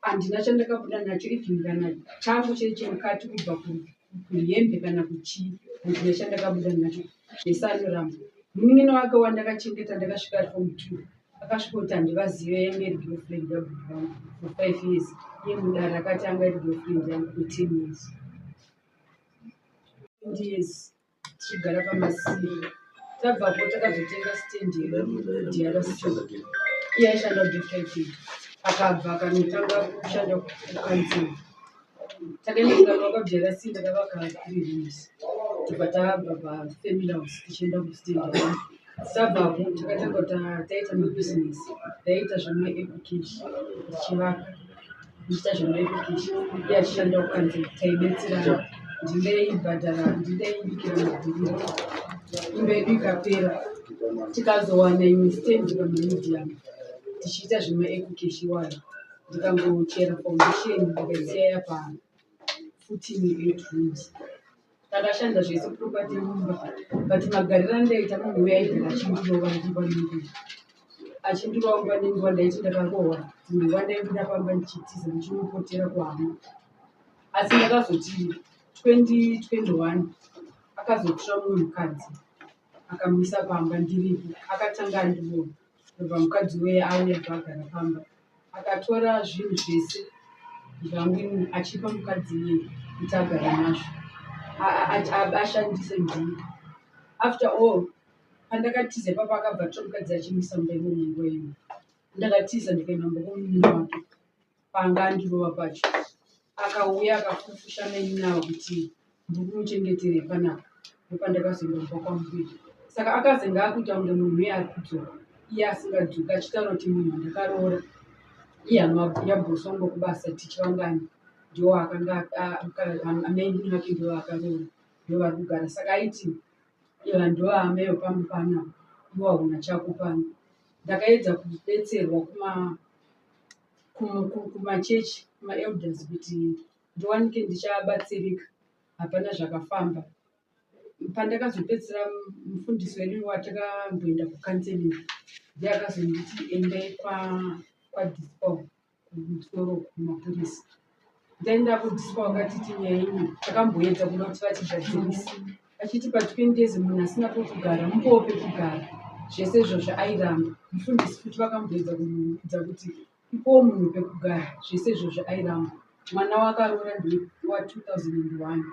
Handina chandakabuda nacho even kana changu chiri chemukati kubva kuhembe kana kuchii, handina chandakabuda nacho. Zvese anoramba. Munin'ina wake wandakachengeta ndakasvika ari form 2 akasvika kuti handivazive, yainge iri girlfriend yabhuti vangu for 5 years. Iye mudare akati anga iri girlfriend yangu for 10 years. 20 years tichigara paMasiri. Tabvapo takazotenga stand yedu kuDRC. Iye aishanda kuDFID akabva akanotanga kushanda kukanzuru. Takaenda tikavaka kuDRC, ndakavaka 3 rooms tobva tabva pafamily house tichienda kustand yedu. Tabvapo takatanga taita mabhizinesi, taiita zvemaecocash tichivaka, ndichiita zvemaecocash iye achishanda kukanzuru. Taibetserana, ndindaibhadhara, ndindaibikira mabhiri. Imba yedu ikapera tikazowana imwe stand pamamedium tichiita zvemaecocash iwayo. Ndikangochera foundation ndikaisiya yapa 14 8 rooms. Takashanda zvese property mumba, but magariro andaita munhu uya aigara achindirova nguva nenguva, achindirova nguva nenguva. Ndaiti ndakarohwa, dzimwe nguva ndaibuda pamba ndichitiza ndichinopotera kuhama. Asi ndakazoti 2021 akazotora mumwe mukadzi akamisa pamba ndiripo. Akatanga andirova, ndobva mukadzi uye auya paagara pamba akatora zvinhu zvese zvangu achipa mukadzi iyeye kuti agare nazvo, ashandise ndii. After all, pandakatiza ipapo akabva atora mukadzi achimisa mumba imomo. Nguva iyoyo ndakatiza ndikaenda mumba kwomunini wake. Paanga andirova pacho akauya akafufusha mainini kuti ndiri kumuchengeterei panapa. Ndopandakazoenda kumba kwambuya. Saka akazenge akuita kunge munhu uye ari kudzoka iye asingadzoki, achitaura kuti munhu wandakaroora ihama yabhosi wangu wekubasa tichivangani, ndiwo akanga amainini vake ndivo akaroora, ndivo vari kugara. Saka aiti iva ndivo amai vepamba panapa, iwe hauna chako pano. Ndakaedza kubetserwa kumachechi, kumaelders kuti ndiwanike ndichabatsirika, hapana zvakafamba. Pandakazopedzisira, mufundisi wedu watakamboenda kucounseling ndiye akazonditi endai kwadispol kumusoro kumapurisa. Ndaenda kudispol, akatiti nyaya iyi takamboedza kuda kuti vatigadzirise, vachiti pa20 years munhu asina pekugara mupowo pekugara. Zvese izvozvo airamba. Mufundisi futi vakamboedza kumuudza kuti ipowo munhu pekugara, zvese izvozvo airamba. Mwana wakaroora ndewa 2001.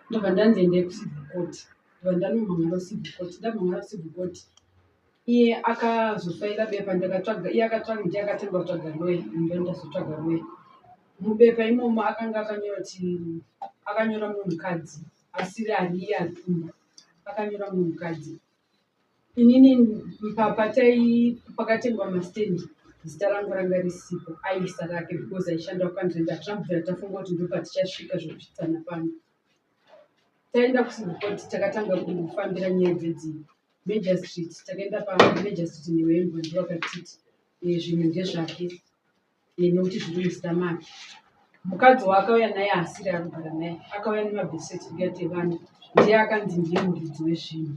Ndobva ndanzi endai kucivil court, ndobva ndanomhan'ara kucivil court. Ndamhan'ara kucivil court, iye akazofaira bepa. Ndakatsvaga, iye akatsvaga, ndiye akatanga kutsvaga lawyer, ndo ndazotsvaga lawyer. Mubepa imomo akanga akanyora kuti akanyora mumwe mukadzi asiri ari iye ari kumba, akanyora mumwe mukadzi. Inini patai pakatengwa mastendi zita rangu ranga risipo, aisa rake because aishanda kukanzuru. Hatinambobvira tafunga kuti ndopatichasvika zvekusvitsana pano. Taenda kucivil court, takatanga kufambira nyaya dzedzi magistrate. Takaenda pamagistrate newembo, ndivo vakatiti zvinhu ndezvake nekuti zviri muzita make. Mukadzi waakauya naye asiri ari kugara naye akauya nemabirth certificate evana, ndiye akanzi ndiye muridzi wezvinhu.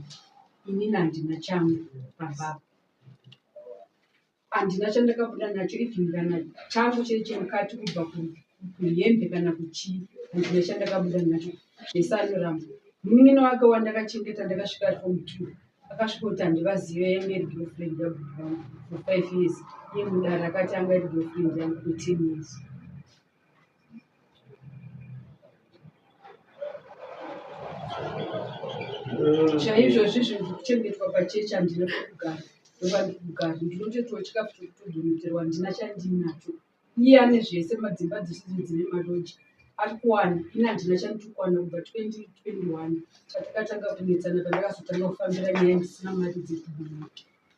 Inini handina changu pambapo, handina chandakabuda nacho even kana changu chiri chemukati kubva kuhembe kana kuchii, handina chandakabuda nacho. Zvese anoramba. Munin'ina wake wandakachengeta ndakasvika ari form 2 akasvika kuti handivazive, yainge iri girlfriend yabhuti vangu for 5 years. Iye mudare akati anga iri girlfriend yangu for 10 years. Chaizvozvi zvinhu zvekuchengetwa pachechi, handina pekugara, ndopandiri kugara. Ndinotoitiwo chikafu chekutodhonoterwa, handina chandinacho. Iye ane zvese, madzimba dzese dzine maloji ari kuwana, ini handina chandiri kuwana kubva 2021 chatakatanga kunetsana, pandakazotanga kufambira nyaya ndisina mari dzekubhuma.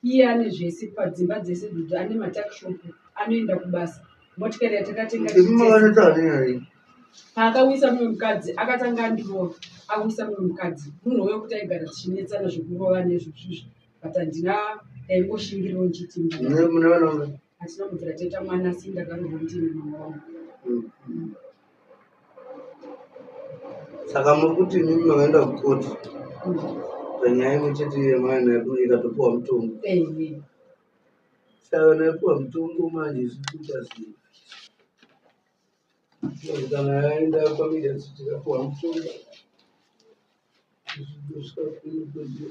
Iye ane zvese padzimba dzese dudu, ane matakishopu, anoenda kubasa, motikari yatakatenga. Paakawisa mumwe mukadzi akatanga andirova, awisa mumwe mukadzi, munhu uyo kuti aigara tichinetsana zvekurova nezvozvizvo, but handina, ndaingoshingiriro ndichiti hatina kubvira taita mwana, asi ndakarohwa ndine mwana wangu. Saka muri kuti imimi makaenda kukoti panyaya imwe chete yemwana ikatopiwa mutongo? Ehe. Saka naipiwa mutongo manje zviri kuita sei? Kana yaenda kwamediate tikapuwa mushonga kusvika kuti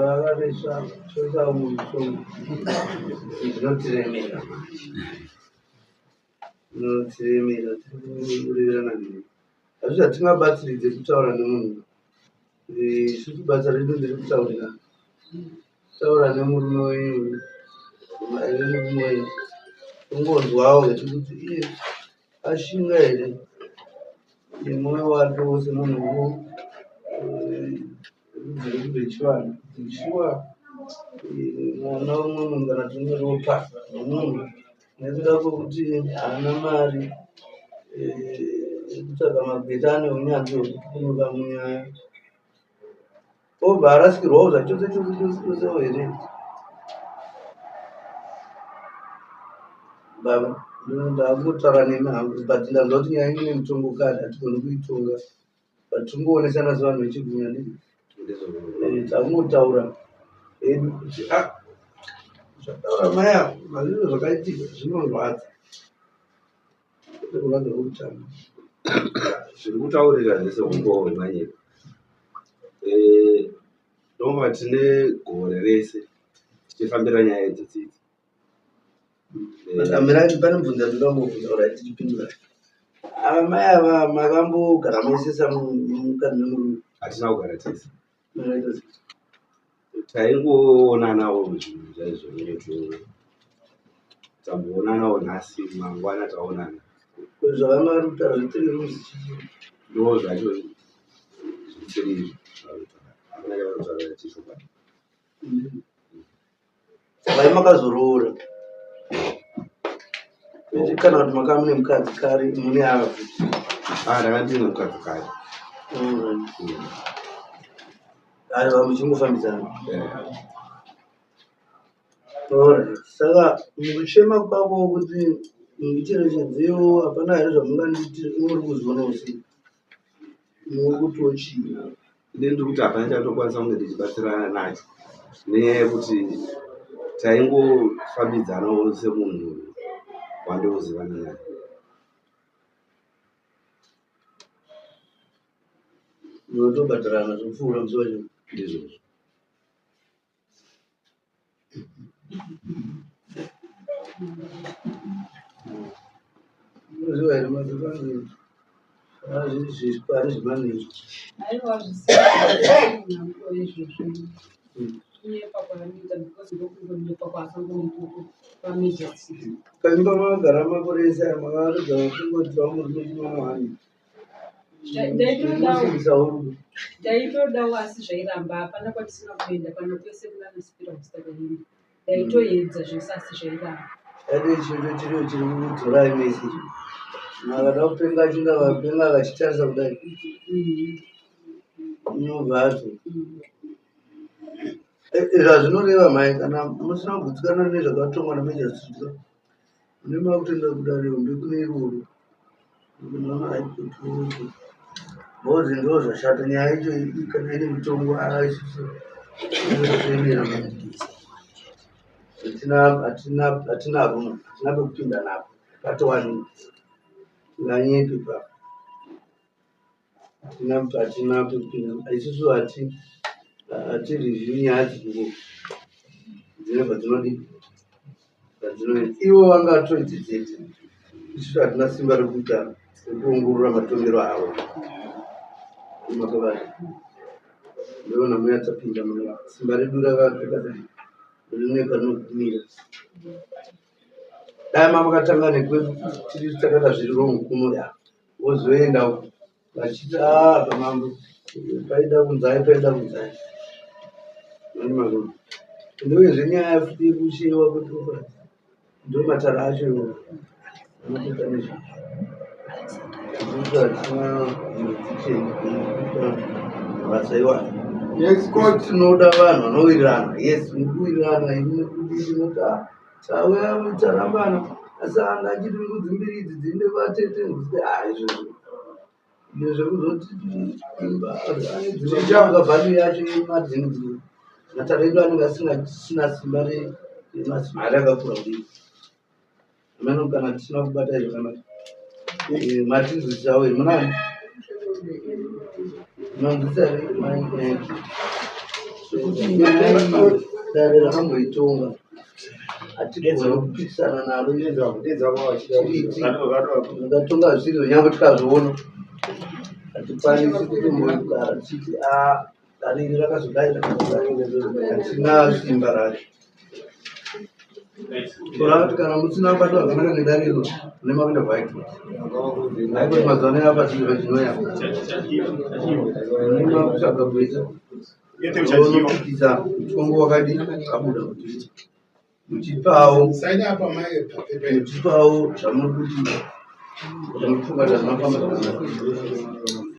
akaresva toisa mushonga zvinotiremera manje, zvinotiremera tirikurerana nemi. Hazvisi zvatingabatsiridze kutaura nemunhu. Isusu basa redu nderekutaurirana, taura nemurume wenyu maive nemurume wenyu, tongonzwawo hedu kuti iye ashinga here nemwoyo wake wose munhu rudzi rwekubechivanhu kuti shuwa mwana wemumwe munhu kana tine ropa remunhu nekuda kwekuti haana mari yekutsvaga magweta ane unyanzvi hwekupukunyuka munyaya obva arasikirwawo zvachose chose chose chosewo here baba ndakungotaura nemi hangu but ndanzwa kuti nyaya ine mutongo kare hatigoni kuitonga but tingoonesana sevanhu vechigumi handiti takungotaura hedu kuti a zvataura mai avo mazviro zvakaitika zvinorwadza kwete kurwadza kwekutanga. Zviri kutaurira zvese umbowo hwemanyika. Ndova tine gore rese tichifambira nyaya idzodzi idzi. Amirai pane mubvunzo yandinoda kungobvunza ora tichipindura. Ava mai ava makambogara mese samukadzi nemurume? Hatina kugara tese. Makaita sei? Taingoonanawo zvinhu chaizvo netu tamboonanawo nhasi mangwana taonana. Ko zvavanga vari kutaura zvethree rooms chii? Ndo zvacho zvisiri izvo zvavari kutaura. Hakuna chavari kutaura chechokwadi. Saka imi makazoroora kana kuti makava mune mukadzi kare mune ava futi? Ah, ndanga ndine mukadzi kare. Aiwa muchingofambidzana. Alright. Saka mukuchema kwako kuti mundicherechedzewo hapana here zvamungandiitire muri kuzvionawo sei? Muri kutiwo chii? Ini ndiri kuti hapana chandinokwanisa kunge ndichibatsirana nacho nenyaya yekuti taingofambidzanawo semunhu wandinozivana naye. Munotobhadharana zvopfuura musi wacho. Ndizvozvo. Unoziva here madziro angu zviri zvikwari zvemanheru. Aiwa zvisina izvozvo. Kunyepa kwaanoita because ndokungonyepa kwaakangoita pamajesty. Kaimba makagara makore ese aya makaratidza kungoti vamurume chimamwani. Ndaitodawo asi zvairamba hapana kwatisina kuenda kana kwese kunana spira takaenda ndaitoedza zvese asi zvairamba. Ade chinhu chiriyo chiri kudzorai mese icho. Akada kupenga achinga akapenga akachitarisa kudai. Inobva azo. Zvazvinoreva mhai kana musina kugutsikana nezvakatongwa naMajor mune makutoenda kudare hombe kune iroro. Bhozi ndo zvashata nyaya yacho kana ine mutongo aisusu inoemera hatina hatina hatina room hatina pekupinda napo patowanikwa tinganyepi pa hatina hatina pekupinda isusu hati hati review nyaya dzikuru dzinobva dzinodii zvadzinoita ivo vangatoite chete isusu hatina simba rekuita rekuongorora matongero avo makabata ndoona muya tapinda muna simba redu rakakadai rine panogumira dai mamakatanga nekwedu tiri takaita zviri wrong kuno ya wozoenda uko vachiti ah pamambo paida kunzai paida kunzai ndowezve nyaya futi yekushewa kuti ndo matara acho anotoita nezvazvo hatina jurisdiction yekuita mabasa iwayo. Yes, court. Tinoda vanhu vanowirirana. Yes, mukuwirirana imi moti ah tauya tarambana asi anga achiti mbudzi mbiri idzi dziende vatete ndikuti ah izvozvo izvo zvekuzoti imba anedzimba value yacho yemadzinzi matare edu anenge asina simba remari akakura kudii. Ameno kana tisina kubata zvakanaka. Eh, matinzwisisawo here munani? Manzwisisa here mai? Eh. Zvekuti nyaya iyi dare rakamboitonga hatigoni kupikisana naro tiriti mukatonga zvisizvo nyangwe tikazviona hatikwanisi kutombogara tichiti a dare iri rakazodai rakazodai hatina simba racho. Kureva kuti kana musina kubatwa zvakanaka nedare iro mune makuenda kuhigh court. High court mazuva ano yapatiri pachinoya. Mune makutsvaga gweta unopikisa mutongo wakadii wabuda kuti muchipawo muchipawo zvamuri kuti zvamuri kufunga kuti hazvina kufamba zvakanaka.